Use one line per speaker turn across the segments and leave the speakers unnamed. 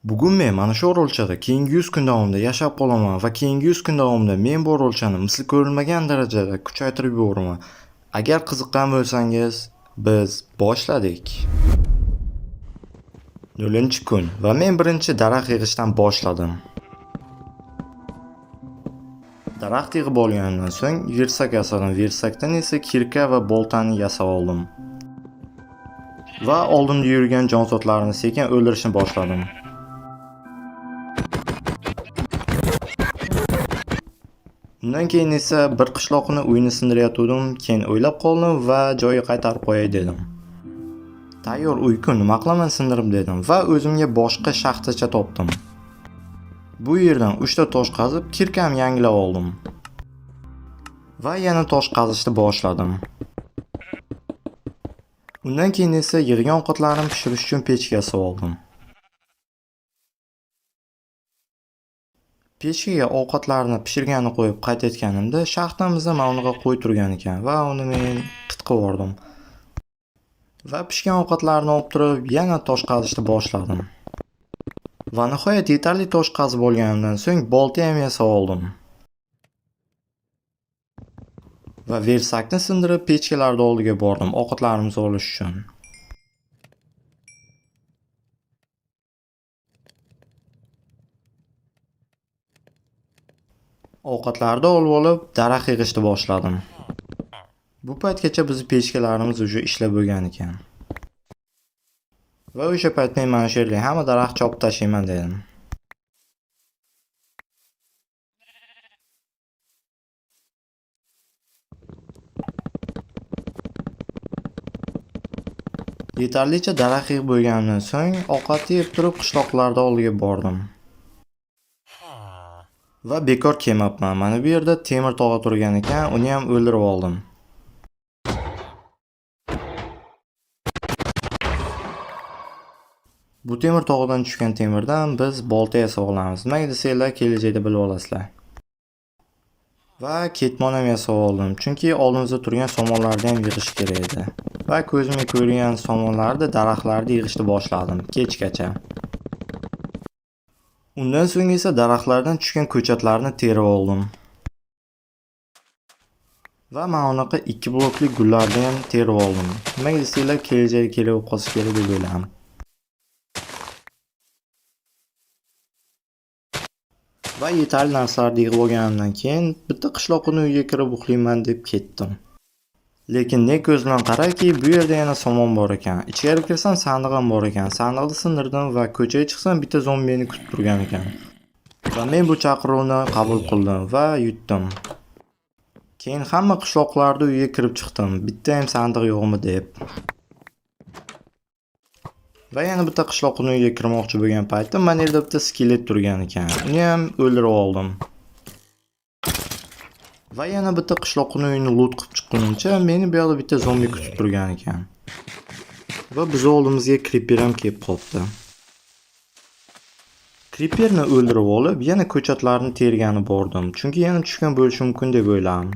Bugun men mana shu orolchada keyingi 100 kun davomida yashab qolaman va keyingi 100 kun davomida men bu orolchani misli ko'rilmagan darajada kuchaytirib yuboraman. Agar qiziqqan bo'lsangiz, biz boshladik. 0-kun va men birinchi daraxt yig'ishdan boshladim. Daraxt yig'ib olganimdan so'ng versak yasadim. Versakdan esa kirka va boltani yasab oldim. Va oldimda yurgan jonzotlarni sekin o'ldirishni boshladim. Undan keyin esa bir qishloqni uyini sindirayotgandim, keyin o'ylab qoldim va joyiga qaytarib qo'yay dedim. Tayyor uyku nima qilaman sindirib dedim va o'zimga boshqa shaxtacha topdim. Bu yerdan 3 ta tosh qazib, kirkamni yangilab oldim. Va yana tosh qazishni boshladim. Undan keyin esa yig'gan ovqatlarimni pishirish uchun pechka yasab oldim. Pechkaga ovqatlarni pishirganini qo'yib qaytayotganimda shaxtamizda mana unaqa qo'y turgan ekan va uni men qit qilib yubordim. Va pishgan ovqatlarni olib turib yana tosh qazishni boshladim. Va nihoyat yetarli tosh qazib olganimdan so'ng bolta ham yasab oldim. Va versakni sindirib pechkalarning oldiga bordim ovqatlarimizni olish uchun. Ovqatlarni olib olib daraxt yig'ishni boshladim. Bu paytgacha bizning pechkalarimiz уже ishlab bo'lgan ekan. Va o'sha payt men mana shu yerga hamma daraxt chopib tashlayman dedim. Yetarlicha daraxt yig'ib bo'lganimdan so'ng ovqat yeb turib qishloqlarda oldiga bordim. Va bekor kelmabman. Mana bu yerda temir tog'a turgan ekan, uni ham o'ldirib oldim. Bu temir tog'dan tushgan temirdan biz bolta yasab olamiz. Nimaga desanglar, kelajakda bilib olasizlar. Va ketmon ham yasab oldim, chunki oldimizda turgan somonlarni ham yig'ish kerak edi. Va ko'zimga ko'ringan somonlarni, daraxtlarni yig'ishni boshladim kechgacha. Undan so'ng esa daraxtlardan tushgan ko'chatlarni terib oldim. Va mana unaqa 2 blokli gullarni ham terib oldim. Nimaga desanglar, kelajakda kerak bo'lib qolsa kerak deb o'yladim. Va yetarli narsalarni yig'ib olganimdan keyin bitta qishloqning uyiga kirib uxlayman deb ketdim. Lekin ne ko'z bilan qaraki, bu yerda yana somon bor ekan. Ichkari kirsam sandiq ham bor ekan. Sandiqni sindirdim va ko'chaga chiqsam bitta zombini kutib turgan ekan. Va men bu chaqiruvni qabul qildim va yutdim. Keyin hamma qishloqlarni uyiga kirib chiqdim, bitta ham sandiq yo'qmi deb. Va yana bitta qishloqning uyiga kirmoqchi bo'lgan paytim mana yerda bitta skelet turgan ekan. Uni ham o'ldirib oldim. Va yana bitta qishloqning uyini loot qilib chiqqunimcha meni bu yoqda bitta zombi kutib turgan ekan. Va biz oldimizga creeper ham kelib qoldi. Creeperni o'ldirib olib, yana ko'chatlarni tergani bordim, chunki yana tushgan bo'lishi mumkin deb o'yladim.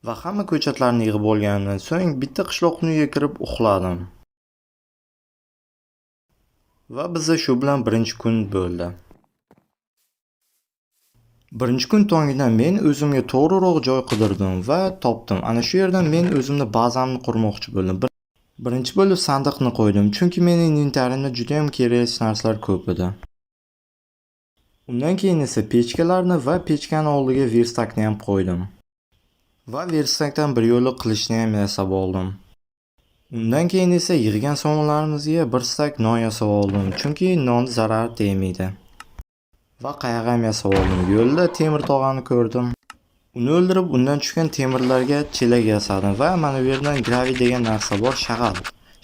Va hamma ko'chatlarni yig'ib olganimdan so'ng bitta qishloqning uyiga kirib uxladim. Va bizda shu bilan birinchi kun bo'ldi. Birinchi kun tongidan men o'zimga to'g'riroq joy qidirdim va topdim. Ana shu yerdan men o'zimni bazamni qurmoqchi bo'ldim. Birinchi bo'lib sandiqni qo'ydim, chunki mening inventarimda juda ham kerakli narsalar ko'p edi. Undan keyin esa pechkalarni va pechkani oldiga verstakni ham qo'ydim. Va verstakdan bir yo'li qilichni ham yasab oldim. Undan keyin esa yig'gan somonlarimizga bir stak non yasab oldim, chunki non zarar tegmaydi. Va qayiq ham yasab oldim. Yo'lda temir tog'ani ko'rdim. Uni o'ldirib, undan tushgan temirlarga chelak yasadim va mana bu yerdan gravi degan narsa bor, shag'al.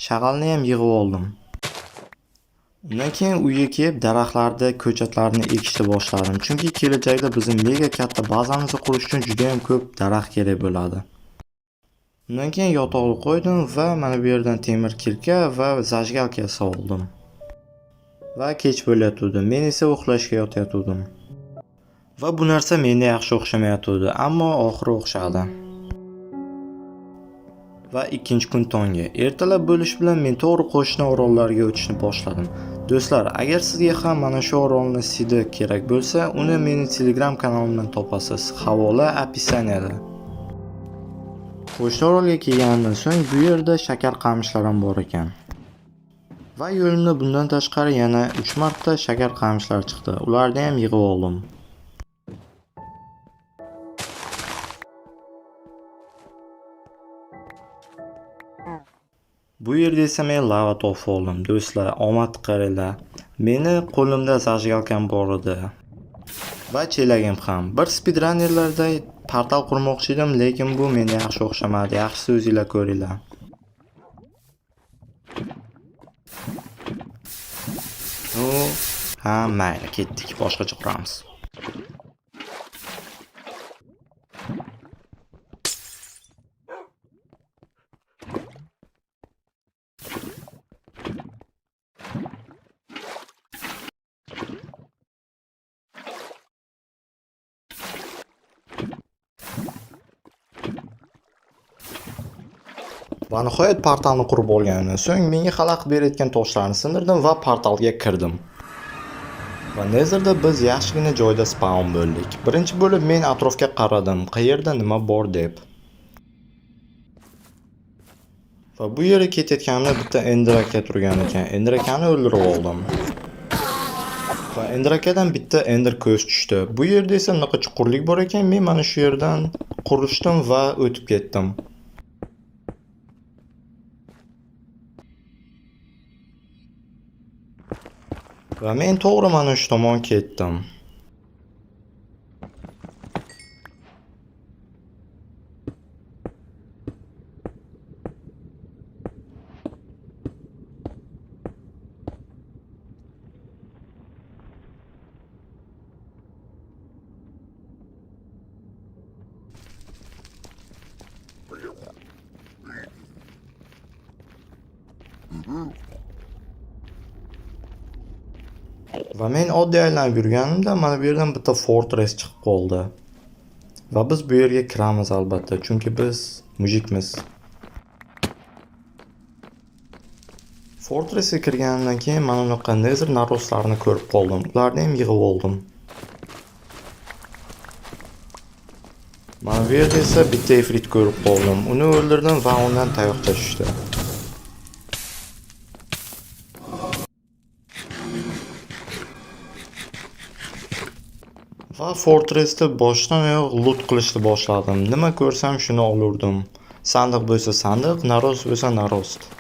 Shag'alni ham yig'ib oldim. Undan keyin uyga kelib daraxtlarni, ko'chatlarni ekishni boshladim. Chunki kelajakda bizning mega katta bazamizni qurish uchun juda ham ko'p daraxt kerak bo'ladi. Undan keyin yotoqni qo'ydim va mana bu yerdan temir kirka va zajgalka yasab oldim. Va kech bo'layotgandi. Men esa uxlashga yotayotgandim. Va bu narsa menga yaxshi o'xshamayotgandi, ammo oxiri o'xshadi. Va ikkinchi kun tongi. Ertalab bo'lishi bilan men to'g'ri qo'shni orollarga o'tishni boshladim. Do'stlar, agar sizga ham mana shu orolni sidi kerak bo'lsa, uni meni Telegram kanalimdan topasiz. Havola описание da. Qo'shni orolga kelganimdan so'ng bu yerda shakar qamishlar ham bor ekan. Va yo'limda bundan tashqari yana 3 marta shakar qamishlar chiqdi. Ularni ham yig'ib oldim. Bu yerda esa men lava topib oldim. Do'stlar, omad qaranglar. Meni qo'limda зажигалка m bor edi. Va chelagim ham. Bir speedrunnerlarda portal qurmoqchi edim, lekin bu menga yaxshi o'xshamadi. Yaxshisi o'zinglar ko'ringlar. Ну, ha, mayli, ketdik. Boshqacha quramiz. Va nihoyat portalni qurib olganimdan so'ng menga xalaqit berayotgan toshlarni sindirdim va portalga kirdim. Va Netherda biz yaxshigina joyda spawn bo'ldik. Birinchi bo'lib men atrofga qaradim, qayerda nima bor deb. Va bu yerga ketayotganimda bitta Ender aka turgan ekan. Ender akani o'ldirib oldim. Va Ender akadan bitta Ender ko'z tushdi. Bu yerda esa bunaqa chuqurlik bor ekan. Men mana shu yerdan qurishdim va o'tib ketdim. Va men to'g'ri mana shu tomon ketdim. Va men oddiy aylanib yurganimda mana bu yerdan bitta fortress chiqib qoldi. Va biz bu yerga kiramiz albatta, chunki biz мужик miz. Fortressga kirganimdan keyin mana bunaqa Nether naroslarni ko'rib qoldim. Ularni ham yig'ib oldim. Mana bu yerda esa bitta ifrit ko'rib qoldim. Uni o'ldirdim va undan tayoqcha tushdi. Va fortressda boshdan oyoq loot qilishni boshladim. Nima ko'rsam shuni olurdim. Sandiq bo'lsa sandiq, narost bo'lsa narost.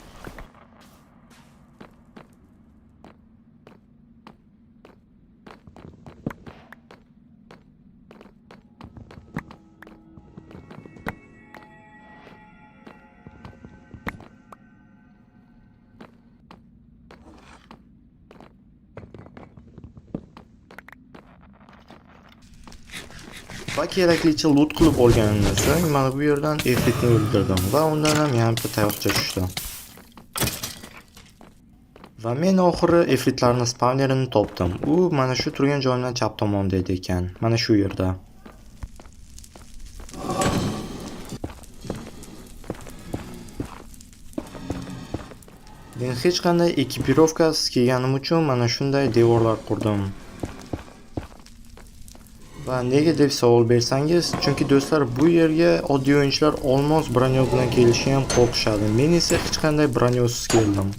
Va keraklicha loot qilib olganimdan so'ng mana bu yerdan ifritni o'ldirdim va undan ham yana bitta tayoqcha tushdi. Va men oxiri ifritlarning spawnerini topdim. U mana shu turgan joyimdan chap tomonda edi ekan, mana shu yerda. Men hech qanday ekipirovkasiz kelganim uchun mana shunday devorlar qurdim. Va nega deb savol bersangiz, chunki do'stlar bu yerga oddiy o'yinchilar olmos bronyo bilan kelishni ham qo'rqishadi. Men esa hech qanday bronyosiz keldim.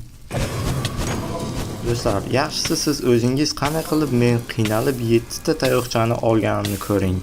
Do'stlar, yaxshisi siz o'zingiz qanday qilib men qiynalib 7 ta tayoqchani olganimni ko'ring.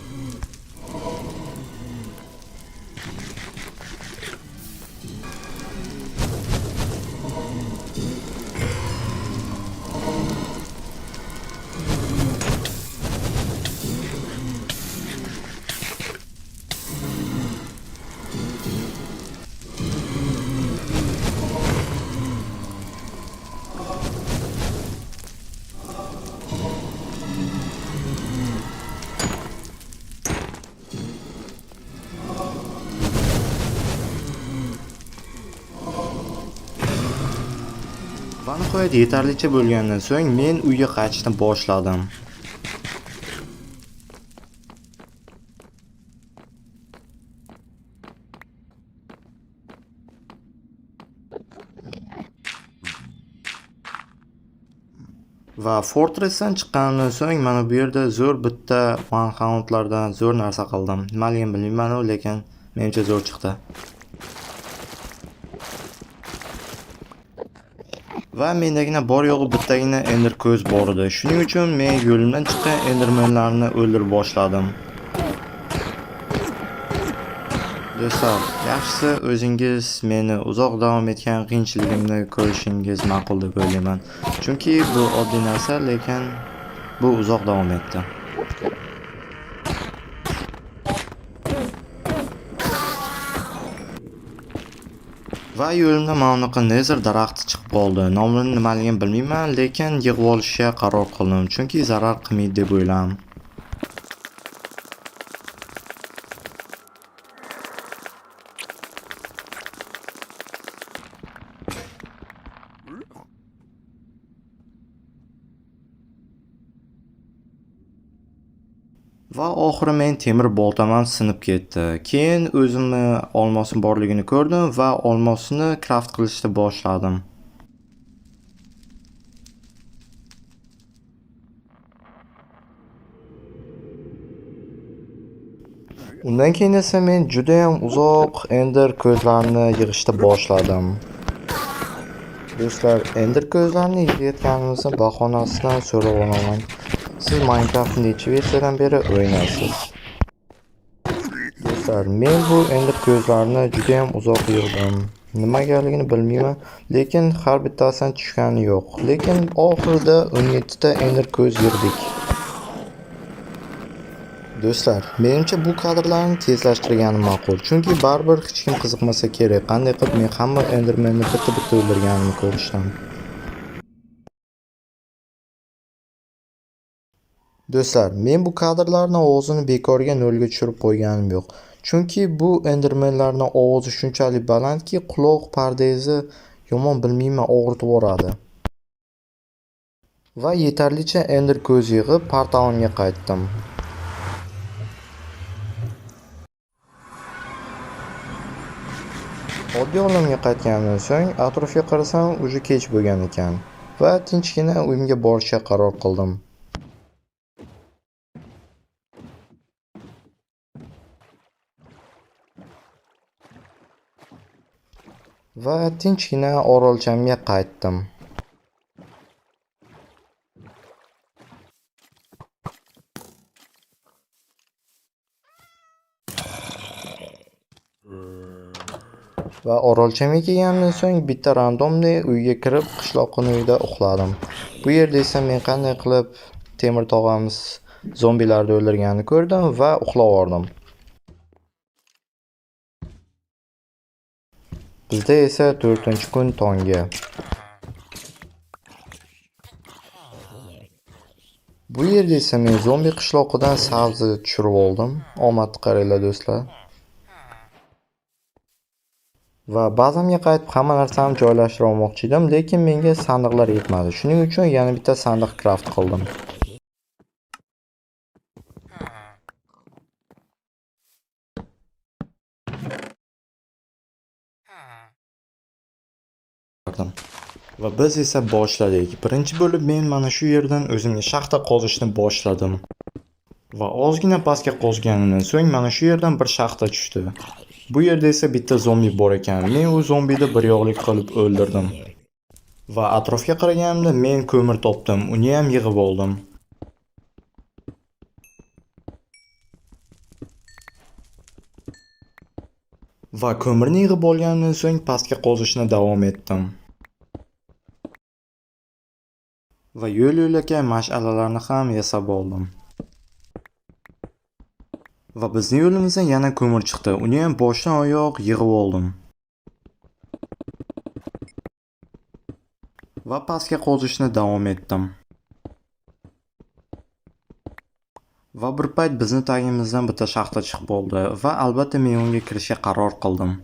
Va nihoyat yetarlicha bo'lgandan so'ng men uyga qaytishni boshladim. Va Fortressdan chiqqanimdan so'ng mana bu yerda zo'r bitta Manhuntlardan zo'r narsa qildim. Nimaligini bilmayman, lekin menimcha zo'r chiqdi. Va mendagina bor yo'g'i bittagina Ender ko'z bor edi. Shuning uchun men yo'limdan chiqqan Endermanlarni o'ldirib boshladim. Do'stlar, yaxshisi o'zingiz meni uzoq davom etgan qiyinchiligimni ko'rishingiz ma'qul deb o'ylayman. Chunki bu oddiy narsa, lekin bu uzoq davom etdi. Va yo'limda mana bunaqa Nether daraxti chiqib qoldi. Nomini nimaligini bilmayman, lekin yig'ib olishga qaror qildim, chunki zarar qilmaydi deb o'yladim. Va oxiri men temir boltam ham sinib ketdi. Keyin o'zimni olmosim borligini ko'rdim va olmosni craft qilishni boshladim. Undan keyin esa men juda ham uzoq Ender ko'zlarini yig'ishni boshladim. Do'stlar, Ender ko'zlarini yig'ayotganimizni bahonasidan so'rab olaman. Siz Minecraft necha versiyadan beri o'ynaysiz? Do'stlar, men bu Ender ko'zlarini juda ham uzoq yig'dim. Nimagaligini bilmayman, lekin har bittasidan tushgani yo'q. Lekin oxirida 17 ta Ender ko'z yig'dik. Do'stlar, menimcha bu kadrlarni tezlashtirganim ma'qul. Chunki baribir hech kim qiziqmasa kerak. Qanday qilib men hamma Endermanni bitta-bitta o'ldirganimni ko'rishdan. Do'stlar, men bu kadrlarni ovozini bekorga nolga tushirib qo'yganim yo'q. Chunki bu Endermanlarning ovozi shunchalik balandki, quloq pardangizni yomon bilmayman og'ritib yuboradi. Va yetarlicha Ender ko'z yig'ib portalimga qaytdim. Oddiy olamga qaytganimdan so'ng atrofga qarasam, уже kech bo'lgan ekan va tinchgina uyimga borishga qaror qildim. Va tinchgina orolchamga qaytdim. Va orolchamga kelganimdan so'ng bitta randomli uyga kirib qishloqning uyida uxladim. Bu yerda esa men qanday qilib Temir tog'amiz zombilarni o'ldirganini ko'rdim va uxlab yubordim. Bizda esa 4-kun tongi. Bu yerda esa men zombi qishloqidan sabzi tushirib oldim. Omad qaranglar do'stlar. Va bazamga qaytib hamma narsamni joylashtira olmoqchi edim, lekin menga sandiqlar yetmadi. Shuning uchun yana bitta sandiq craft qildim. Va biz esa boshladik. Birinchi bo'lib men mana shu yerdan o'zimga shaxta qozishni boshladim. Va ozgina pastga qozganimdan so'ng mana shu yerdan bir shaxta tushdi. Bu yerda esa bitta zombi bor ekan. Men u zombini bir yoqlik qilib o'ldirdim. Va atrofga qaraganimda men ko'mir topdim. Uni ham yig'ib oldim. Va ko'mirni yig'ib olganimdan so'ng pastga qozishni davom etdim. Va yo'l-yo'lakay mash'alalarni ham yasab oldim. Va bizning yo'limizdan yana ko'mir chiqdi. Uni ham boshdan oyoq yig'ib oldim. Va pastga qozishni davom etdim. Va bir payt bizni tagimizdan bitta shaxta chiqib oldi va albatta men unga kirishga qaror qildim.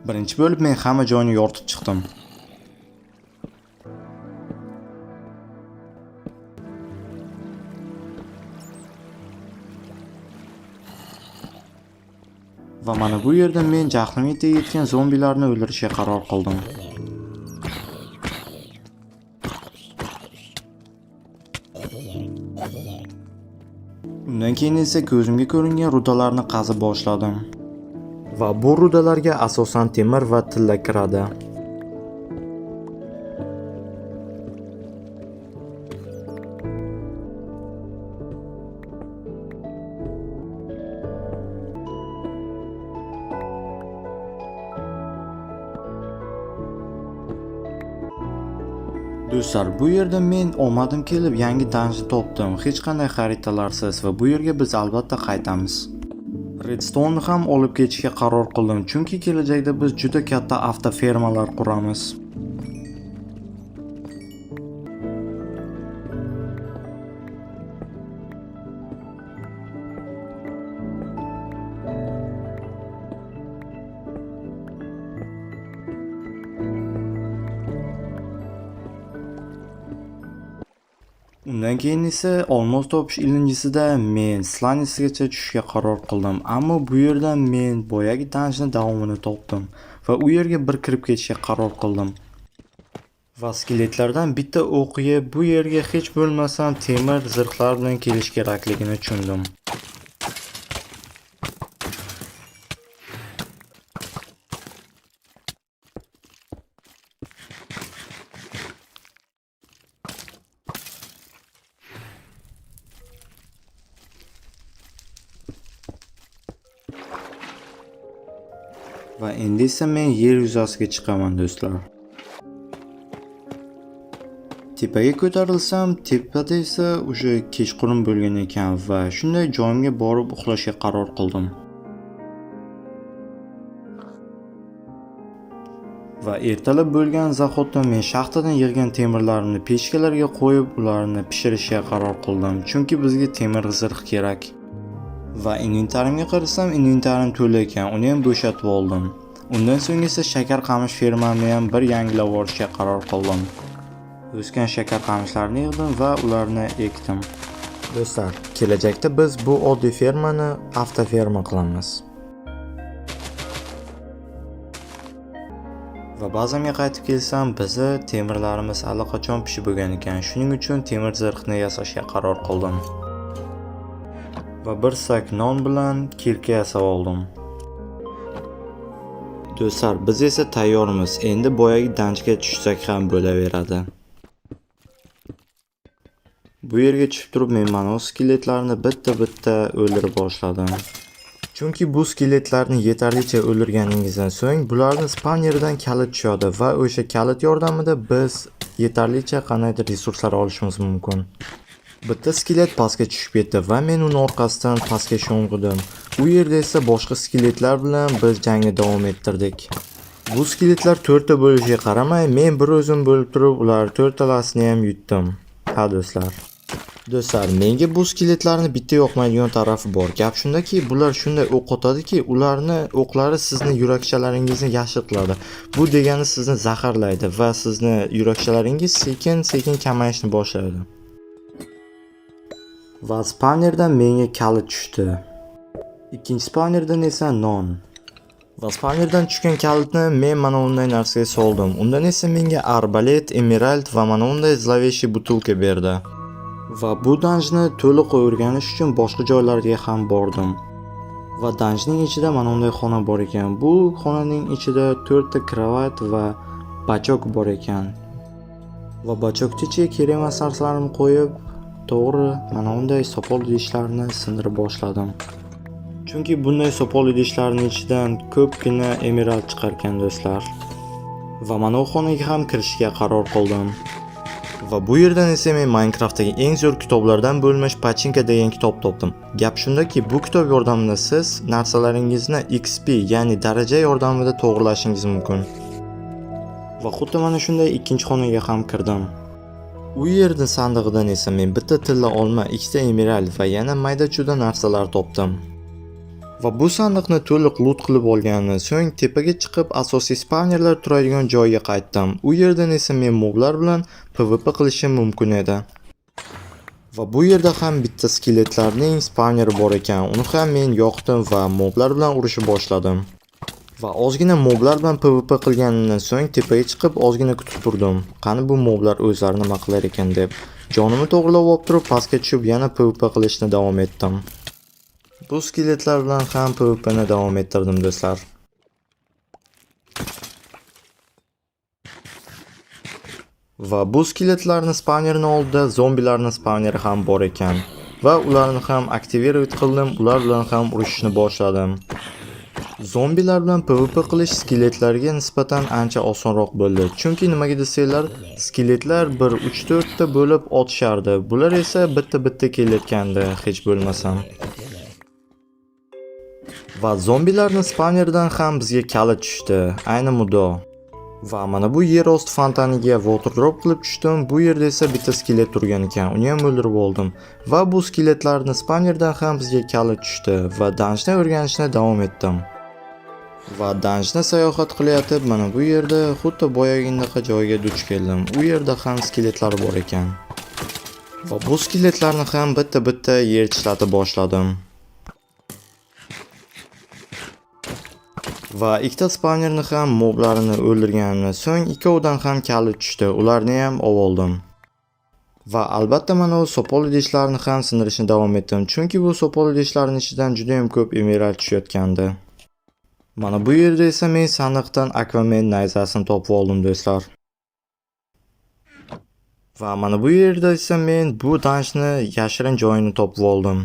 Birinchi bo'lib men hamma joyni yoritib chiqdim. Va mana bu yerda men jahlimga tegayotgan zombilarni o'ldirishga qaror qildim. Undan keyin esa ko'zimga ko'ringan rudalarni qazib boshladim. Va bu rudalarga asosan temir va tilla kiradi. Do'stlar, bu yerda men omadim kelib yangi dungeon topdim. Hech qanday xaritalarsiz va bu yerga biz albatta qaytamiz. Redstone'ni ham olib ketishga qaror qildim, chunki kelajakda biz juda katta avtofermalar quramiz. Undan keyin esa olmos topish ilinjisida men Slanisgacha tushishga qaror qildim. Ammo bu yerdan men boyagi dungeon davomini topdim va u yerga bir kirib ketishga qaror qildim. Va skeletlardan bitta o'q yeb bu yerga hech bo'lmasam temir zirhlar bilan kelish kerakligini tushundim. Va endi esa men yer yuzasiga chiqaman do'stlar. Tepaga ko'tarilsam, tepada esa o'sha kechqurun bo'lgan ekan va shunday joyimga borib uxlashga qaror qildim. Va ertalab bo'lgan zahotda men shaxtadan yig'gan temirlarimni pechkalarga qo'yib, ularni pishirishga qaror qildim, chunki bizga temir zirh kerak. Va inventarimga qarasam, inventarim to'la ekan, uni ham bo'shatib oldim. Undan so'ng esa shakar qamish fermamni ham bir yangilab yuborishga qaror qildim. O'sgan shakar qamishlarni yig'dim va ularni ekdim. Do'stlar, kelajakda biz bu oddiy fermani avtoferma qilamiz. Va bazamga qaytib kelsam, bizi temirlarimiz allaqachon pishib bo'lgan ekan. Shuning uchun temir zirhni yasashga qaror qildim. Va bir sak non bilan kirka yasab oldim. Do'stlar, biz esa tayyormiz. Endi boyagi danjga tushsak ham bo'laveradi. Bu yerga tushib turib men mana bu skeletlarni bitta-bitta o'ldirib boshladim. Chunki bu skeletlarni yetarlicha o'ldirganingizdan so'ng bularni spawnerdan kalit tushadi va o'sha kalit yordamida biz yetarlicha qandaydir resurslar olishimiz mumkin. Bitta skelet pastga tushib ketdi va men uni orqasidan pastga sho'ng'idim. U yerda esa boshqa skeletlar bilan biz jangni davom ettirdik. Bu skeletlar to'rtta bo'lishiga qaramay, men bir o'zim bo'lib turib ular to'rttalasini ham yutdim. Ha do'stlar. Do'stlar, menga bu skeletlarni bitta yoqmaydigan tarafi bor. Gap shundaki, bular shunday o'q otadiki, ularni o'qlari sizni yurakchalaringizni yashil qiladi. Bu degani sizni zaharlaydi va sizni yurakchalaringiz sekin-sekin kamayishni boshlaydi. Va spawnerdan menga kalit tushdi. Ikkinchi spawnerdan esa non. Va spawnerdan tushgan kalitni men mana unday narsaga soldim. Undan esa menga arbalet, emerald va mana unday zlovещий butulka berdi. Va bu dungeonni to'liq o'rganish uchun boshqa joylarga ham bordim. Va dungeonning ichida mana unday xona bor ekan. Bu xonaning ichida 4 ta kravat va bachok bor ekan. Va bachokni ichiga kerak emas narsalarni qo'yib, to'g'ri mana unday sopol idishlarni sindirib boshladim. Chunki bunday sopol idishlarning ichidan ko'pgina emerald chiqar ekan do'stlar. Va mana u xonaga ham kirishga qaror qildim. Va bu yerdan esa men Minecraftdagi eng zo'r kitoblardan bo'lmish Pachinka degan kitob topdim. Gap shundaki, bu kitob yordamida siz narsalaringizni XP, ya'ni daraja yordamida to'g'rilashingiz mumkin. Va xuddi mana shunday ikkinchi xonaga ham kirdim. U yerda sandig'idan esa men bitta tilla olma, ikkita emerald va yana mayda-chuyda narsalar topdim. Va bu sandiqni to'liq loot qilib olganimdan so'ng tepaga chiqib asosiy spawnerlar turadigan joyga qaytdim. U yerdan esa men moblar bilan PvP qilishim mumkin edi. Va bu yerda ham bitta skeletlarning spavneri bor ekan. Uni ham men yoqdim va moblar bilan urushib boshladim. Va ozgina moblar bilan PvP qilganimdan so'ng tepaga chiqib ozgina kutib turdim. Qani bu moblar o'zlari nima qilar ekan deb. Jonimni to'g'rilab olib turib pastga tushib yana PvP qilishni davom etdim. Bu skeletlar bilan ham PvPni davom ettirdim, do'stlar. Va bu skeletlarni spawnerini oldida zombilarning spawneri ham bor ekan. Va ularni ham активировать qildim, ular bilan ham urushishni boshladim. Zombilar bilan PvP qilish skeletlarga nisbatan ancha osonroq bo'ldi. Chunki nimaga desanglar, skeletlar bir 3-4 ta bo'lib otishardi. Bular esa bitta-bitta kelayotgandi, hech bo'lmasam. Va zombilarning spawneridan ham bizga kalit tushdi, ayni muddao. Va mana bu yer osti fontaniga water drop qilib tushdim. Bu yerda esa bitta skelet turgan ekan. Uni ham o'ldirib oldim. Va bu skeletlarni spawnerdan ham bizga kalit tushdi va dungeonni o'rganishni davom etdim. Va dungeonni sayohat qilayotib, mana bu yerda xuddi boyagindaqa joyga duch keldim. U yerda ham skeletlar bor ekan. Va bu skeletlarni ham bitta-bitta yer tishlatib boshladim. Va ikkita spawnerni ham moblarini o'ldirganimdan so'ng ikkovidan ham kalit tushdi. Ularni ham oldim. Va albatta mana u sopol idishlarni ham sindirishni davom etdim. Chunki bu sopol idishlarning ichidan juda ham ko'p emerald tushayotgandi. Mana bu yerda esa men sandiqdan Aquaman nayzasini topib oldim, do'stlar. Va mana bu yerda esa men bu dungeonni yashirin joyini topib oldim.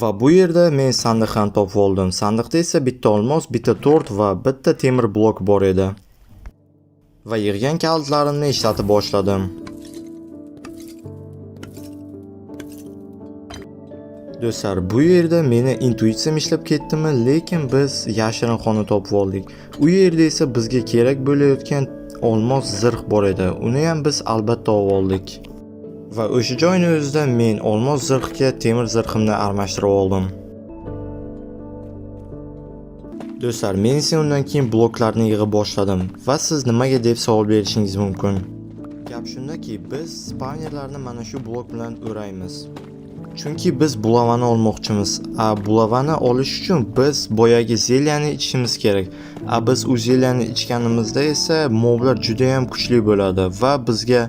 Va bu yerda men sandiq ham topib oldim. Sandiqda esa bitta olmos, bitta tort va bitta temir blok bor edi. Va yig'gan kalitlarimni ishlatib boshladim. Do'stlar, bu yerda meni intuitsiyam ishlab ketdimi, lekin biz yashirin xona topib oldik. U yerda esa bizga kerak bo'layotgan olmos zirh bor edi. Uni ham biz albatta olib oldik. Va o'sha joyning o'zida men olmos zirhga temir zirhimni almashtirib oldim. Do'stlar, men esa undan keyin bloklarni yig'ib boshladim va siz nimaga deb savol berishingiz mumkin. Gap shundaki, biz spawnerlarni mana shu blok bilan o'raymiz. Chunki biz bulavani olmoqchimiz. A bulavani olish uchun biz boyagi zelyani ichishimiz kerak. A biz u zelyani ichganimizda esa moblar juda ham kuchli bo'ladi va bizga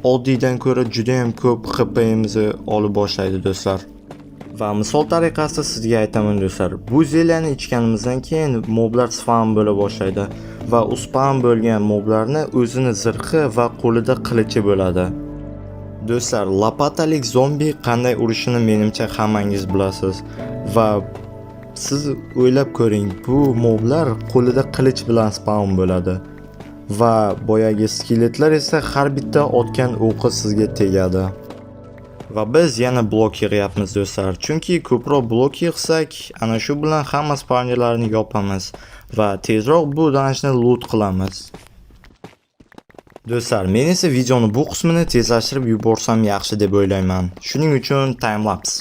oddiydan ko'ra juda ham ko'p HP'mizni olib boshlaydi, do'stlar. Va misol tariqasida sizga aytaman, do'stlar, bu zelyani ichganimizdan keyin moblar spam bo'la boshlaydi va u spam bo'lgan moblarni o'zini zirhi va qo'lida qilichi bo'ladi. Do'stlar, lopatalik zombi qanday urishini menimcha hammangiz bilasiz va siz o'ylab ko'ring, bu moblar qo'lida qilich bilan spawn bo'ladi va boyagi skeletlar esa har bitta otgan o'qi sizga tegadi. Va biz yana blok yig'yapmiz, do'stlar, chunki ko'proq blok yig'sak, ana shu bilan hamma spawnerlarni yopamiz va tezroq bu dungeonni loot qilamiz. Do'stlar, men esa videoni bu qismini tezlashtirib yuborsam yaxshi deb o'ylayman. Shuning uchun timelapse.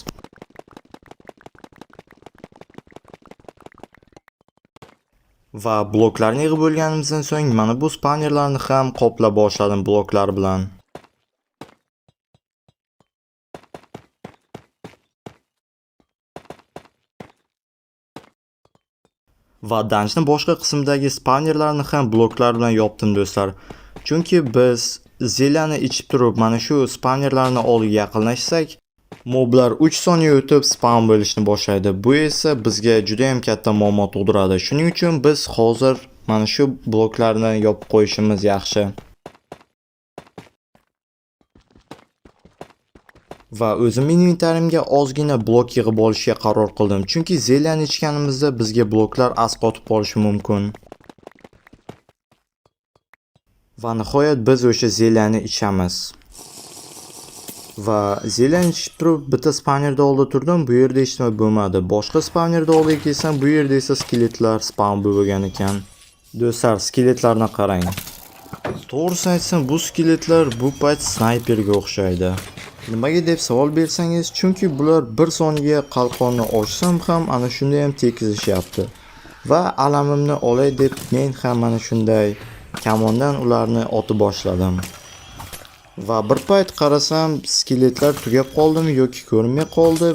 Va bloklarni yig'ib bo'lganimizdan so'ng mana bu spawnerlarni ham qoplab boshladim bloklar bilan. Va dungeonni boshqa qismidagi spawnerlarni ham bloklar bilan yopdim, do'stlar. Chunki biz zelyani ichib turib mana shu spawnerlarni oldiga yaqinlashsak, moblar 3 soniya o'tib spawn bo'lishni boshlaydi. Bu esa bizga juda ham katta muammo tug'diradi. Shuning uchun biz hozir mana shu bloklarni yopib qo'yishimiz yaxshi. Va o'zim inventarimga ozgina blok yig'ib olishga qaror qildim. Chunki zelyani ichganimizda bizga bloklar asqotib qolishi mumkin. Va nihoyat biz o'sha zelyani ichamiz. Va zelyani ichib turib bitta spawnerda oldida turdim, bu yerda hech nima bo'lmadi. Boshqa spawnerda oldiga kelsam, bu yerda esa skeletlar spawn bo'lgan ekan. Do'stlar, skeletlarni qarang. To'g'risini aytsam, bu skeletlar bu payt snayperga o'xshaydi. Nimaga deb savol bersangiz, chunki bular bir soniga qalqonni ochsam ham ana shunday ham tekizishyapti. Va alamimni olay deb men ham mana shunday kamondan ularni otib boshladim. Va bir payt qarasam, skeletlar tugab qoldimi yoki ko'rinmay qoldi.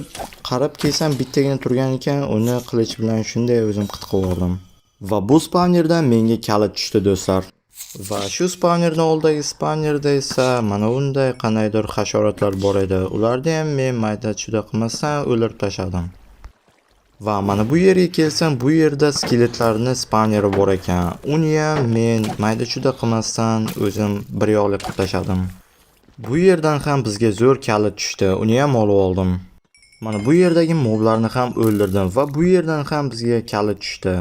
Qarab kelsam bittagina turgan ekan, uni qilich bilan shunday o'zim qit qilib yubordim. Va bu spawnerdan menga kalit tushdi do'stlar. Va shu spawnerdan oldidagi spawnerda esa mana bunday qandaydir hasharotlar bor edi. Ularni ham men mayda-chuyda qilmasdan o'ldirib tashladim. Va mana bu yerga kelsam, bu yerda skeletlarning spawneri bor ekan. Uni ham men mayda-chuyda qilmasdan o'zim bir yoqli qilib tashladim. Bu yerdan ham bizga zo'r kalit tushdi. Uni ham olib oldim. Mana bu yerdagi moblarni ham o'ldirdim va bu yerdan ham bizga kalit tushdi.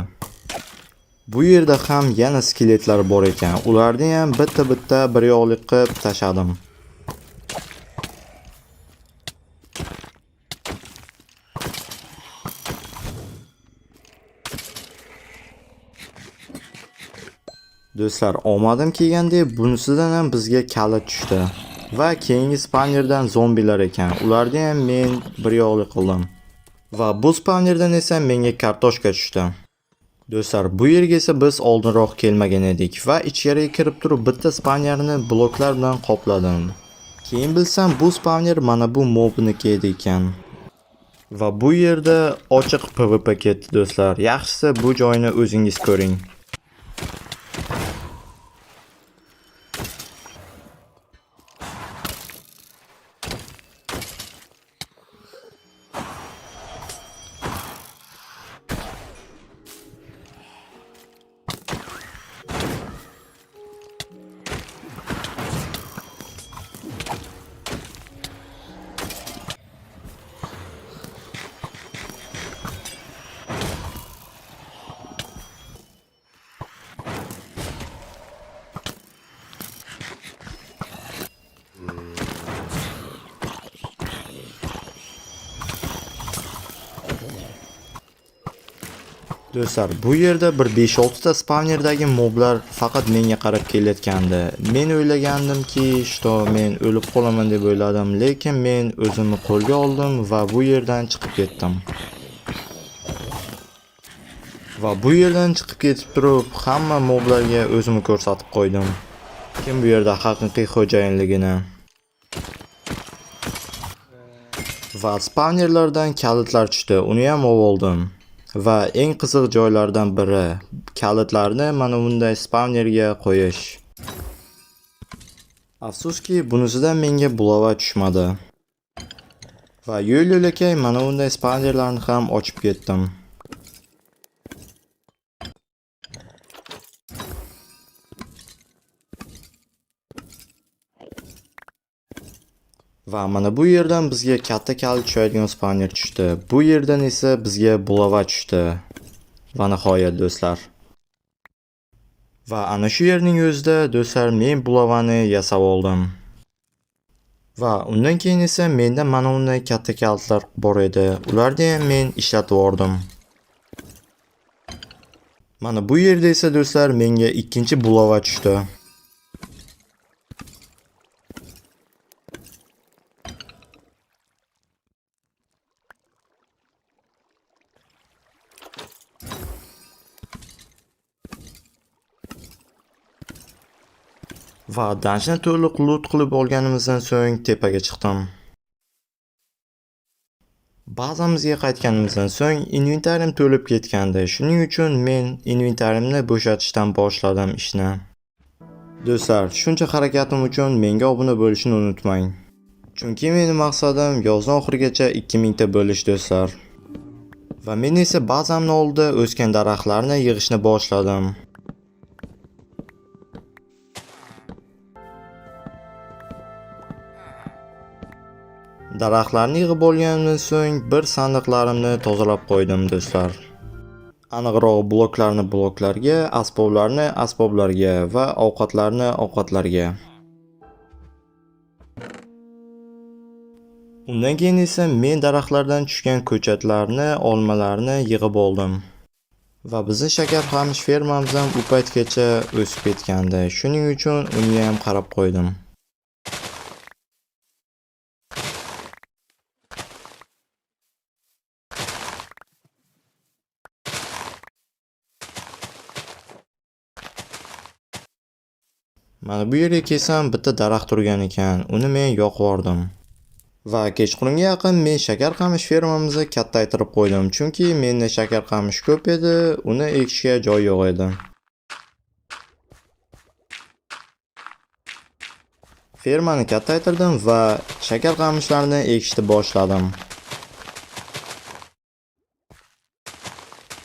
Bu yerda ham yana skeletlar bor ekan. Ularni ham bitta-bitta bir yoqli qilib tashladim. Do'stlar, omadim kelganda bunisidan ham bizga kalit tushdi. Va keyingi spawnerdan zombilar ekan. Ularni ham men bir yoqli qildim. Va bu spawnerdan esa menga kartoshka tushdi. Do'stlar, bu yerga esa biz oldinroq kelmagan edik va ichkariga kirib turib bitta spawnerni bloklar bilan qopladim. Keyin bilsam bu spawner mana bu mobniki edi ekan. Va bu yerda ochiq PvP ketdi do'stlar. Yaxshisi bu joyni o'zingiz ko'ring. Do'stlar, bu yerda bir 5-6 ta spawnerdagi moblar faqat menga qarab kelayotgandi. Men o'ylagandimki, что men o'lib qolaman deb o'yladim, lekin men o'zimni qo'lga oldim va bu yerdan chiqib ketdim. Va bu yerdan chiqib ketib turib, hamma moblarga o'zimni ko'rsatib qo'ydim. Kim bu yerda haqiqiy xo'jayinligini. Va spawnerlardan kalitlar tushdi, uni ham olib oldim. Va eng qiziq joylardan biri kalitlarni mana bunday spawnerga qo'yish. Afsuski, bunisidan menga bulava tushmadi. Va yo'l-yo'lakay mana bunday spawnerlarni ham ochib ketdim. Va mana bu yerdan bizga katta kalit tushadigan spawner tushdi. Bu yerdan esa bizga bulava tushdi. Va nihoyat do'stlar. Va ana shu yerning o'zida do'stlar men bulavani yasab oldim. Va undan keyin esa menda mana bunday katta kalitlar bor edi. Ularni ham men ishlatib yubordim. Mana bu yerda esa do'stlar menga ikkinchi bulava tushdi. Va dungeonni to'liq loot qilib olganimizdan so'ng tepaga chiqdim. Bazamizga qaytganimizdan so'ng inventarim to'lib ketgandi. Shuning uchun men inventarimni bo'shatishdan boshladim ishni. Do'stlar, shuncha harakatim uchun menga obuna bo'lishni unutmang. Chunki mening maqsadim yozning oxirigacha 2000 ta bo'lish do'stlar. Va men esa bazamni oldida o'sgan daraxtlarni yig'ishni boshladim. Daraxtlarni yig'ib bo'lganimdan so'ng bir sandiqlarimni tozalab qo'ydim do'stlar. Aniqroq bloklarni bloklarga, asboblarni asboblarga va ovqatlarni ovqatlarga. Undan keyin esa men daraxtlardan tushgan ko'chatlarni, olmalarni yig'ib oldim. Va bizning shakar qamish fermamiz ham u paytgacha o'sib ketgandi. Shuning uchun unga ham qarab qo'ydim. Mana bu yerga kelsam bitta daraxt turgan ekan. Uni men yoqib yubordim. Va kechqurunga yaqin men shakar qamish fermamizni kattaytirib qo'ydim, chunki menda shakar qamish ko'p edi, uni ekishga joy yo'q edi. Fermani kattaytirdim va shakar qamishlarni ekishni boshladim.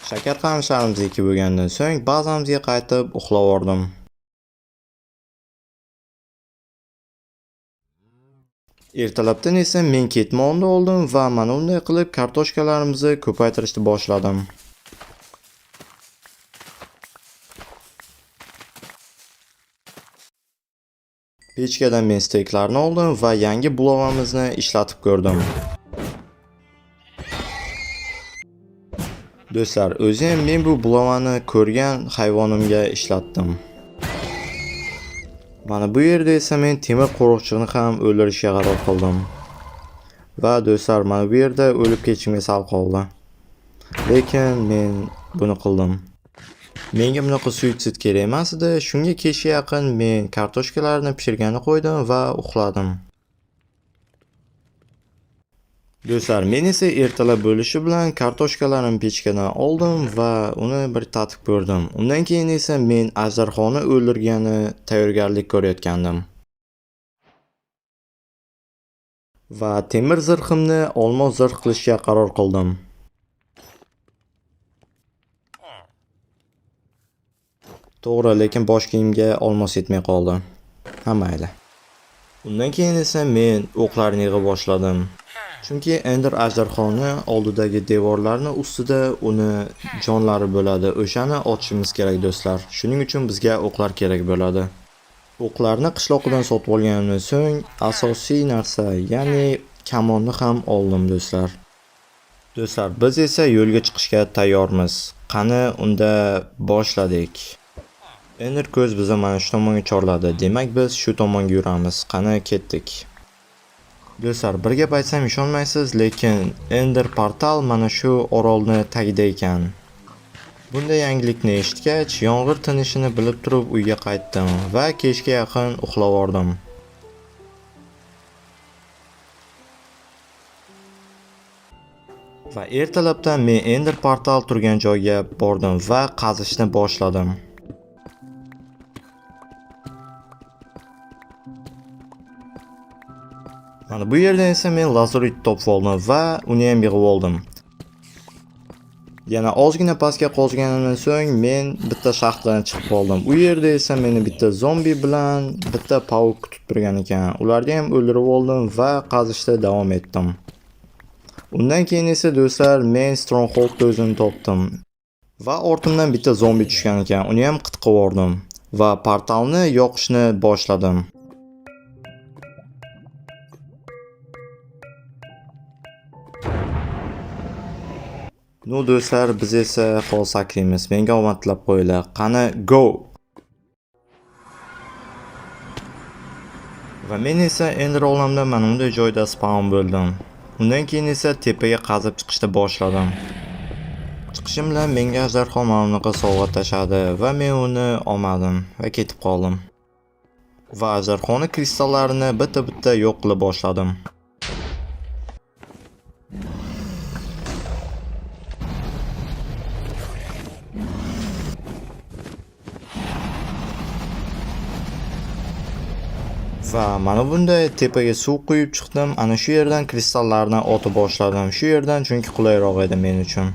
Shakar qamishlarimizni ekib bo'lgandan so'ng bazamizga qaytib uxlab yubordim. Ertalabdan esa men ketmonni oldim va mana bunday qilib kartoshkalarimizni ko'paytirishni boshladim. Pechkadan men steyklarni oldim va yangi bulovamizni ishlatib ko'rdim. Do'stlar, o'zim men bu bulovani ko'rgan hayvonimga ishlatdim. Mana bu yerda esa men temir qo'riqchini ham o'ldirishga qaror qildim. Va do'stlar, mana bu yerda o'lib ketishimga sal qoldi. Lekin men buni qildim. Menga bunaqa suitsid kerak emas edi. Shunga kechga yaqin men kartoshkalarni pishirgani qo'ydim va uxladim. Do'stlar, men esa ertalab bo'lishi bilan kartoshkalarimni pechkadan oldim va uni bir tatib ko'rdim. Undan keyin esa men ajdarhoni o'ldirgani tayyorgarlik ko'rayotgandim. Va temir zirhimni olmos zirh qilishga qaror qildim. To'g'ri, lekin bosh kiyimga olmos yetmay qoldi. Ha, mayli. Undan keyin esa men o'qlarni yig'a boshladim. Chunki Ender ajdarhoni oldidagi devorlarni ustida uni jonlari bo'ladi. O'shani otishimiz kerak do'stlar. Shuning uchun bizga o'qlar kerak bo'ladi. O'qlarni qishloqidan sotib olganimdan so'ng asosiy narsa, ya'ni kamonni ham oldim do'stlar. Do'stlar, biz esa yo'lga chiqishga tayyormiz. Qani unda boshladik. Ender ko'z bizni mana shu tomonga chorladi. Demak, biz shu tomonga yuramiz. Qani ketdik. Do'stlar, bir gap aytsam ishonmaysiz, lekin Ender portal mana shu orolni tagida ekan. Bunday yangilikni eshitgach, yomg'ir tinishini bilib turib uyga qaytdim va kechga yaqin uxlab yubordim. Va ertalabdan men Ender portal turgan joyga bordim va qazishni boshladim. Mana bu yerdan esa men lazurit topib oldim va uni ham yig'ib oldim. Yana ozgina pastga qozganimdan so'ng men bitta shaxtadan chiqib qoldim. U yerda esa meni bitta zombi bilan bitta pavuk kutib turgan ekan. Ularni ham o'ldirib oldim va qazishda davom etdim. Undan keyin esa do'stlar, men Strongholdni o'zini topdim. Va ortimdan bitta zombi tushgan ekan. Uni ham qitqib yubordim va portalni yoqishni boshladim. Ну do'stlar, biz esa hozir saklaymiz. Menga omad tilab qo'yinglar. Qani go! Va men esa Ender olamda mana bunday joyda spawn bo'ldim. Undan keyin esa tepaga qazib chiqishni boshladim. Chiqishim bilan menga ajdarho mana bunaqa sovg'a tashladi va men uni olmadim va ketib qoldim. Va ajdarhoni kristallarini bitta-bitta yo'q qila boshladim. Va mana bunday tepaga suv quyib chiqdim. Ana shu yerdan kristallarni otib boshladim. Shu yerdan chunki qulayroq edi men uchun.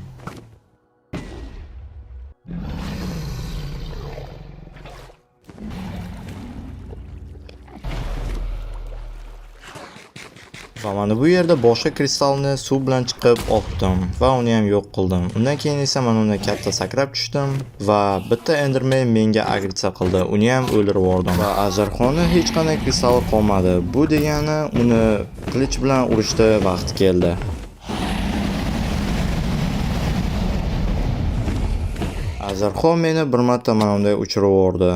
Va mana bu yerda boshqa kristalni suv bilan chiqib otdim va uni ham yo'q qildim. Undan keyin esa mana undan katta sakrab tushdim va bitta Enderman menga agressiya qildi. Uni ham o'ldirib yubordim. Va ajdarhoni hech qanday kristali qolmadi. Bu degani uni qilich bilan urishda vaqti keldi. Ajdarho meni bir marta mana bunday uchirib yubordi.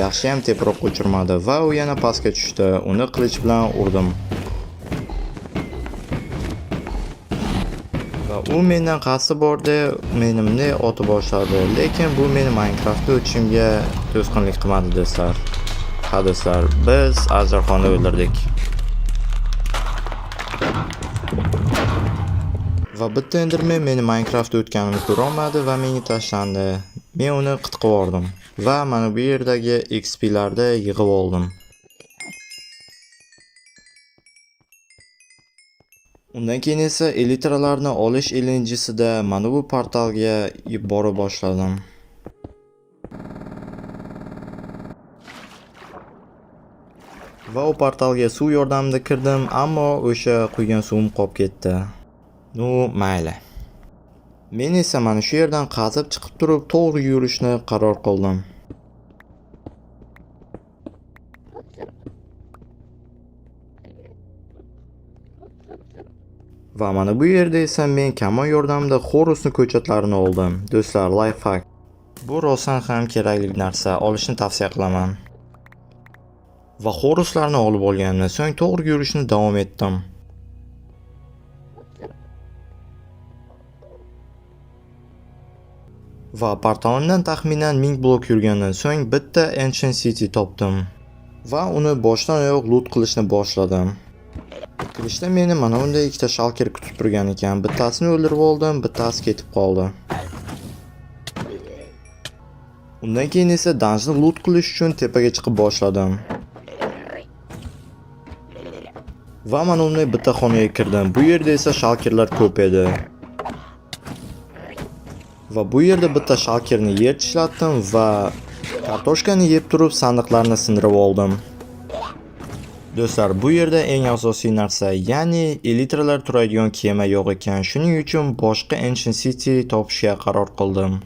Yaxshi ham teparoqqa uchirmadi va u yana pastga tushdi. Uni qilich bilan urdim. Va u mendan qasdi bordi, meni bunday otib boshladi. Lekin bu meni Minecraftda o'tishimga to'sqinlik qilmadi do'stlar. Ha do'stlar, biz ajdarhoni o'ldirdik. Va bitta Enderman meni Minecraftda o'tganimni ko'rolmadi va menga tashlandi. Men uni qitqib yubordim va mana bu yerdagi XP'larni yig'ib oldim. Undan keyin esa elitralarni olish ilinjisida mana bu portalga bora boshladim. Va u portalga suv yordamida kirdim, ammo o'sha quygan suvim qolib ketdi. Ну, mayli. Men esa mana shu yerdan qazib chiqib turib to'g'ri yurishni qaror qildim. Va mana bu yerda esa men kamon yordamida Horusni ko'chatlarini oldim. Do'stlar, lifehack. Bu rostdan ham kerakli narsa, olishni tavsiya qilaman. Va Horuslarni olib olganimdan so'ng to'g'ri yurishni davom etdim. Va portalimdan taxminan 1000 blok yurgandan so'ng bitta Ancient City topdim. Va uni boshdan oyoq loot qilishni boshladim. Kirishda meni mana bunday ikkita shulker kutib turgan ekan. Bittasini o'ldirib oldim, bittasi ketib qoldi. Undan keyin esa dungeonni loot qilish uchun tepaga chiqib boshladim. Va mana unday bitta xonaga kirdim. Bu yerda esa shulkerlar ko'p edi. Va bu yerda bitta shulkerni yer tishlatdim va kartoshkani yeb turib sandiqlarni sindirib oldim. Do'stlar, bu yerda eng asosiy narsa, ya'ni elitralar turadigan kema yo'q ekan. Shuning uchun boshqa Ancient City topishga qaror qildim.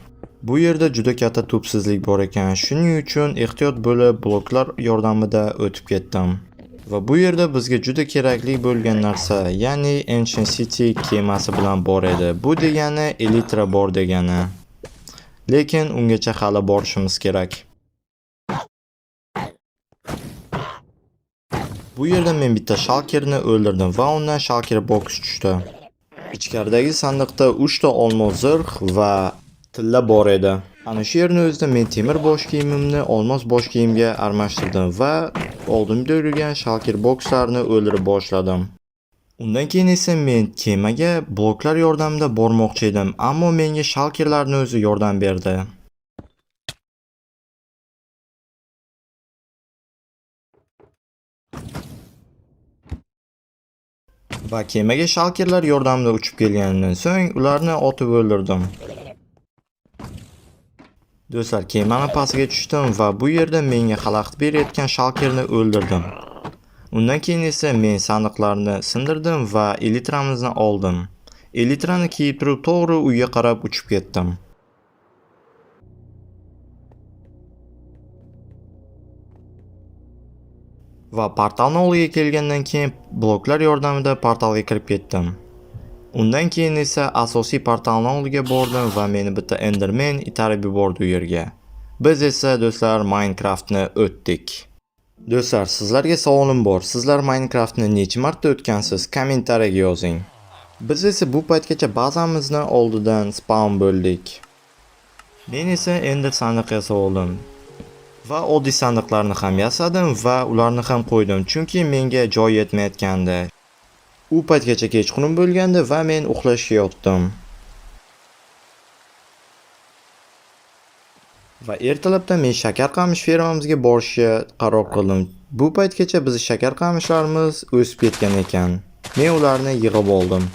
Bu yerda juda katta tubsizlik bor ekan. Shuning uchun ehtiyot bo'lib bloklar yordamida o'tib ketdim. Va bu yerda bizga juda kerakli bo'lgan narsa, ya'ni Ancient City kemasi bilan bor edi. Bu degani elitra bor degani. Lekin ungacha hali borishimiz kerak. Bu yerda men bitta shulkerni o'ldirdim va undan shulker box tushdi. Ichkaridagi sandiqda 3 ta olmos zirh va tilla bor edi. Ana shu yerni o'zida men temir bosh kiyimimni olmos bosh kiyimga almashtirdim va oldimda yurgan shulker boxlarni o'ldirib boshladim. Undan keyin esa men kemaga bloklar yordamida bormoqchi edim, ammo menga shulkerlarning o'zi yordam berdi. Va kemaga shulkerlar yordamida uchib kelganimdan so'ng ularni otib o'ldirdim. Do'stlar, kemani pastiga tushdim va bu yerda menga xalaqit berayotgan shulkerni o'ldirdim. Undan keyin esa men sandiqlarni sindirdim va elitramizni oldim. Elitrani kiyib turib to'g'ri uyga qarab uchib ketdim. Va portalni oldiga kelgandan keyin bloklar yordamida portalga kirib ketdim. Undan keyin esa asosiy portalni oldiga bordim va meni bitta Enderman itarib yubordi u yerga. Biz esa do'stlar Minecraftni o'tdik. Do'stlar, sizlarga savolim bor. Sizlar Minecraftni necha marta o'tgansiz? Kommentariyaga yozing. Biz esa bu paytgacha bazamizni oldidan spawn bo'ldik. Men esa Ender sandiq yasab oldim. Va oddiy sandiqlarni ham yasadim va ularni ham qo'ydim, chunki menga joy yetmayotgandi. U paytgacha kechqurun bo'lgandi va men uxlashga yotdim. Va ertalabdan men shakar qamish fermamizga borishga qaror qildim. Bu paytgacha bizning shakar qamishlarimiz o'sib ketgan ekan. Men ularni yig'ib oldim.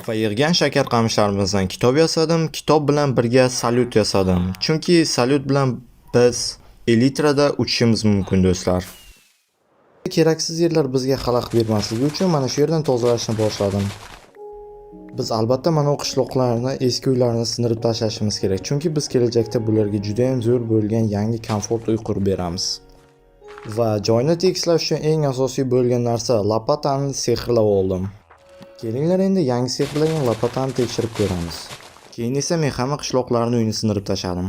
Va yig'gan shakar qamishlarimizdan kitob yasadim. Kitob bilan birga salyut yasadim. Chunki salyut bilan biz elitrada uchishimiz mumkin do'stlar. Keraksiz yerlar bizga xalaqit bermasligi uchun mana shu yerdan tozalashni boshladim. Biz albatta mana bu qishloqlarni, eski uylarni sindirib tashlashimiz kerak. Chunki biz kelajakda bularga juda ham zo'r bo'lgan yangi komfort uy qurib beramiz. Va joyni tekislash uchun eng asosiy bo'lgan narsa lopatani sehrlab oldim. Kelinglar endi yangi sehrlangan lopatani tekshirib ko'ramiz. Keyin esa men hamma qishloqlarni uyini sindirib tashladim.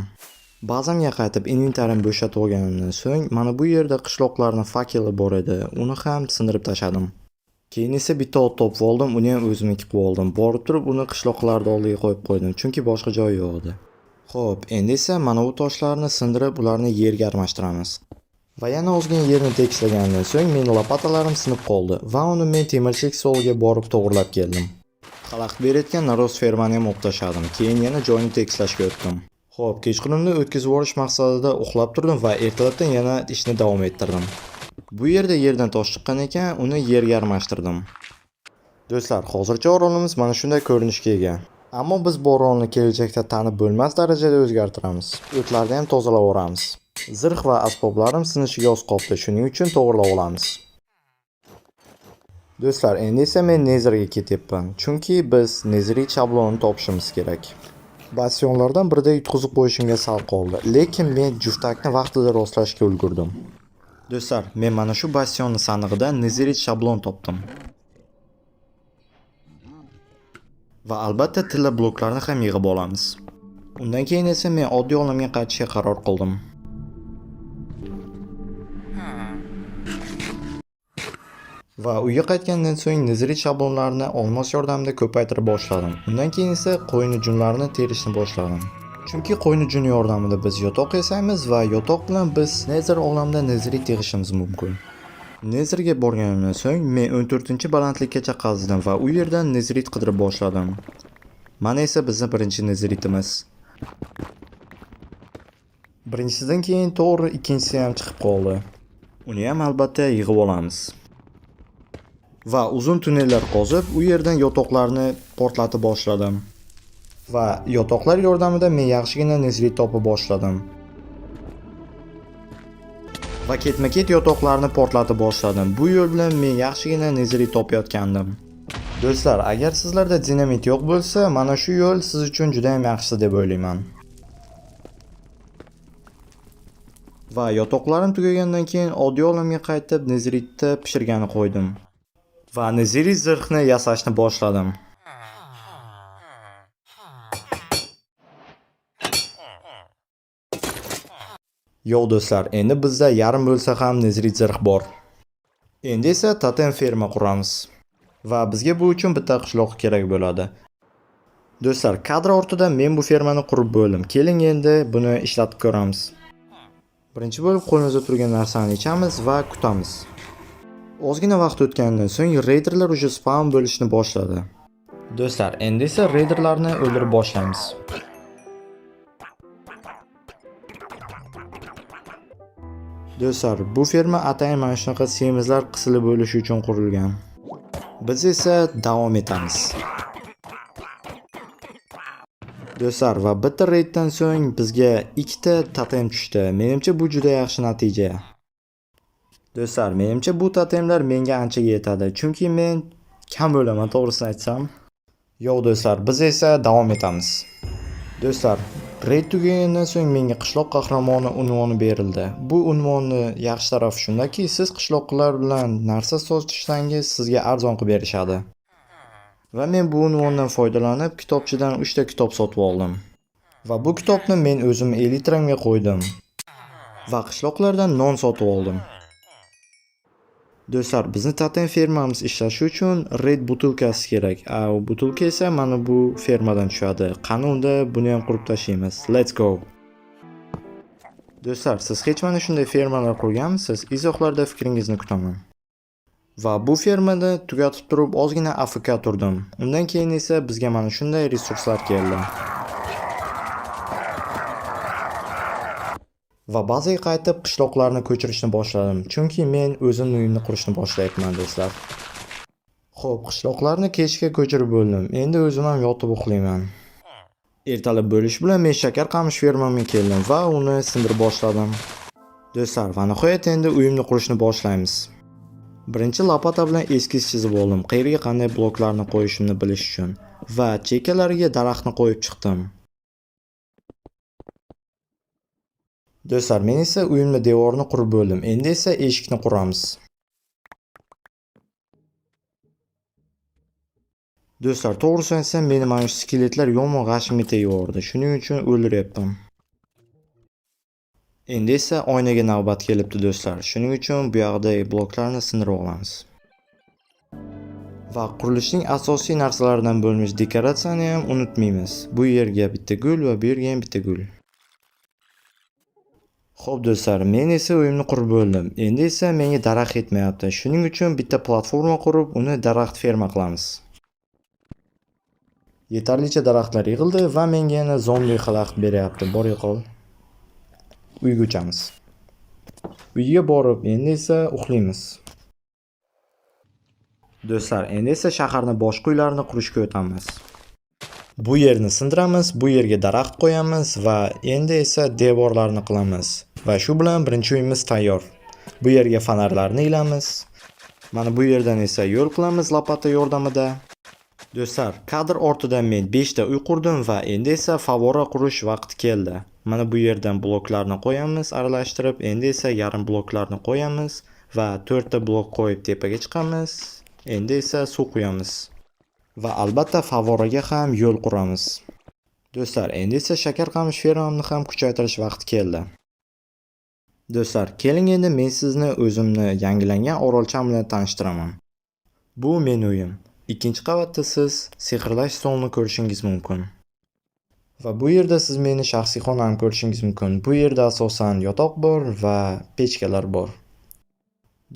Bazamga qaytib inventarimni bo'shatib olganimdan so'ng, mana bu yerda qishloqlarning fakeli bor edi. Uni ham sindirib tashladim. Keyin esa bitta ot topib oldim, uni ham o'zimniki qilib oldim. Borib turib uni qishloqlarning oldiga qo'yib qo'ydim, chunki boshqa joyi yo'q edi. Xo'p, endi esa mana bu toshlarni sindirib, ularni yerga almashtiramiz. Va yana ozgina yerni tekislagandan so'ng meni lopatalarim sinib qoldi va uni men temirchilik stoliga borib to'g'rilab keldim. Xalaqit berayotgan naroz fermani ham olib tashladim. Keyin yana joyni tekislashga o'tdim. Xo'p, kechqurunni o'tkazib yuborish maqsadida uxlab turdim va ertalabdan yana ishni davom ettirdim. Bu yerda yerdan tosh chiqqan ekan, uni yerga almashtirdim. Do'stlar, hozircha orolimiz mana shunday ko'rinishga ega. Ammo biz bu orolni kelajakda tanib bo'lmas darajada o'zgartiramiz. O'tlarni ham tozalab yuboramiz. Zirh va asboblarim sinishiga oz qolibdi, shuning uchun to'g'rilab olamiz. Do'stlar, endi esa men Netherga ketyapman, chunki biz Netherite shablonini topishimiz kerak. Bastionlardan birida yutqizib qo'yishimga sal qoldi, lekin men juftakni vaqtida rostlashga ulgurdim. Do'stlar, men mana shu bastionni sandig'idan Netherite shablon topdim. Va albatta tilla bloklarni ham yig'ib olamiz. Undan keyin esa men oddiy olamga qaytishga qaror qildim. Va uyga qaytgandan so'ng Netherite shablonlarini olmos yordamida ko'paytira boshladim. Undan keyin esa qo'yni junlarini terishni boshladim. Chunki qo'yni juni yordamida biz yotoq yasaymiz va yotoq bilan biz Nether olamida Netherite yig'ishimiz mumkin. Netherga borganimdan so'ng men 14-balandlikkacha qazdim va u yerdan Netherite qidirib boshladim. Mana esa bizning birinchi Netheritimiz. Birinchisidan keyin to'g'ri ikkinchisi ham chiqib qoldi. Uni ham albatta yig'ib olamiz. Va uzun tunnellar qozib, u yerdan yotoqlarni portlatib boshladim. Va yotoqlar yordamida men yaxshigina Netherite topib boshladim. Va ketma-ket yotoqlarni portlatib boshladim. Bu yo'l bilan men yaxshigina Netherite topayotgandim. Do'stlar, agar sizlarda dinamit yo'q bo'lsa, mana shu yo'l siz uchun juda ham yaxshisi deb o'ylayman. Va yotoqlarim tugagandan keyin oddiy olamga qaytib Netherite'ni pishirgani qo'ydim. Va Netherite zirhni yasashni boshladim. Yo'q do'stlar, endi bizda yarim bo'lsa ham Netherite zirh bor. Endi esa totem ferma quramiz. Va bizga bu uchun bitta qishloq kerak bo'ladi. Do'stlar, kadr ortida men bu fermani qurib bo'ldim. Keling endi buni ishlatib ko'ramiz. Birinchi bo'lib qo'limizda turgan narsani ichamiz va kutamiz. Ozgina vaqt o'tgandan so'ng raiderlar уже spam bo'lishni boshladi. Do'stlar, endi esa raiderlarni o'ldirib boshlaymiz. Do'stlar, bu ferma atayin mana shunaqa semizlar qisilib o'lishi uchun qurilgan. Biz esa davom etamiz. Do'stlar, va bitta raiddan so'ng bizga ikkita totem tushdi. Menimcha bu juda yaxshi natija. Do'stlar, menimcha bu totemlar menga anchaga yetadi, chunki men kam o'laman, to'g'risini aytsam. Yo'q do'stlar, biz esa davom etamiz. Do'stlar, raid tugagandan so'ng menga qishloq qahramoni unvoni berildi. Bu unvonni yaxshi tarafi shundaki, siz qishloqlar bilan narsa sotishsangiz sizga arzon qilib berishadi. Va men bu unvondan foydalanib kitobchidan 3 ta kitob sotib oldim. Va bu kitobni men o'zim elitramga qo'ydim. Va qishloqlardan non sotib oldim. Do'stlar, bizni totem fermamiz ishlashi uchun red butilkasi kerak. A u butilka esa mana bu fermadan tushadi. Qani unda buni ham qurib tashlaymiz. Let's go. Do'stlar, siz hech mana shunday fermalar qurganmisiz? Izohlarda fikringizni kutaman. Va bu fermada tugatib turib ozgina AFK turdim. Undan keyin esa bizga mana shunday resurslar keldi. Va bazaga qaytib qishloqlarni ko'chirishni boshladim, chunki men o'zim uyimni qurishni boshlayapman do'stlar. Xo'p, qishloqlarni kechga ko'chirib bo'ldim. Endi o'zim ham yotib uxlayman. Ertalab bo'lish bilan men shakar qamish fermamga keldim va uni sindirib boshladim. Do'stlar, va nihoyat endi uyimni qurishni boshlaymiz. Birinchi lopata bilan eskiz chizib oldim, qayerga qanday bloklarni qo'yishimni bilish uchun va chekkalariga daraxtni qo'yib chiqdim. Do'stlar, men esa uyimni devorini qurib bo'ldim. Endi esa eshikni quramiz. Do'stlar, to'g'risini aytsam, meni mana shu skeletlar yomon g'ashimga tegyordi. Shuning uchun o'ldiryapman. Endi esa oynaga navbat kelibdi, do'stlar. Shuning uchun bu yoqdagi bloklarni sindirib olamiz. Va qurilishning asosiy narsalaridan bo'lmish dekoratsiyani ham unutmaymiz. Bu yerga bitta gul va bu yerga ham bitta gul. Xo'p, do'stlar, men esa uyimni qurib bo'ldim. Endi esa menga daraxt yetmayapti. Shuning uchun bitta platforma qurib, uni daraxt ferma qilamiz. Yetarlicha daraxtlar yig'ildi va menga yana zombi xalaqit beryapti. Bor, yo'qol. Uyga uchamiz. Uyga borib, endi esa uxlaymiz. Do'stlar, endi esa shaharni boshqa uylarini qurishga o'tamiz. Bu yerni sindiramiz, bu yerga daraxt qo'yamiz va endi esa devorlarni qilamiz. Va shu bilan birinchi uyimiz tayyor. Bu yerga fonarlarni ilamiz. Mana bu yerdan esa yo'l qilamiz лопата yordamida. Do'stlar, kadr ortidan men 5 ta uy qurdim va endi esa favvora qurish vaqti keldi. Mana bu yerdan bloklarni qo'yamiz aralashtirib, endi esa yarim bloklarni qo'yamiz va 4 ta blok qo'yib tepaga chiqamiz. Endi esa suv quyamiz. Va albatta favvoraga ham yo'l quramiz. Do'stlar, endi esa shakar qamish fermamni ham kuchaytirish vaqti keldi. Do'stlar, keling, endi men sizni o'zimni yangilangan orolcham bilan tanishtiraman. Bu meni uyim. Ikkinchi qavatda siz sehrlash stolini ko'rishingiz mumkin. Va bu yerda siz meni shaxsiy xonamni ko'rishingiz mumkin. Bu yerda asosan yotoq bor va pechkalar bor.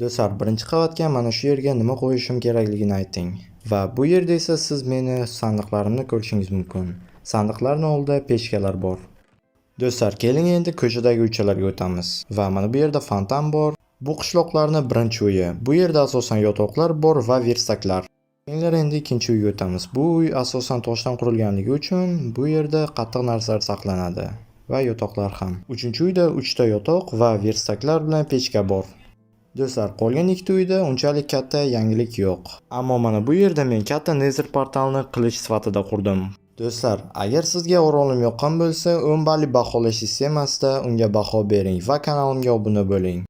Do'stlar, birinchi qavatga mana shu yerga nima qo'yishim kerakligini ayting. Va bu yerda esa siz meni sandiqlarimni ko'rishingiz mumkin. Sandiqlarning oldida pechkalar bor. Do'stlar, keling, endi ko'chadagi uychalarga o'tamiz. Va mana bu yerda fontan bor. Bu qishloqlarni birinchi uyi. Bu yerda asosan yotoqlar bor va верстак lar. Kelinglar, endi ikkinchi uyga o'tamiz. Bu uy asosan toshdan qurilganligi uchun bu yerda qattiq narsalar saqlanadi va yotoqlar ham. Uchinchi uyda 3 ta yotoq va верстак lar bilan pechka bor. Do'stlar, qolgan ikkita uyda unchalik katta yangilik yo'q. Ammo mana bu yerda men katta Nether portalni qilich sifatida qurdim. Do'stlar, agar sizga orolim yoqqan bo'lsa, 10 balli baholash sistemasida unga baho bering va kanalimga obuna bo'ling.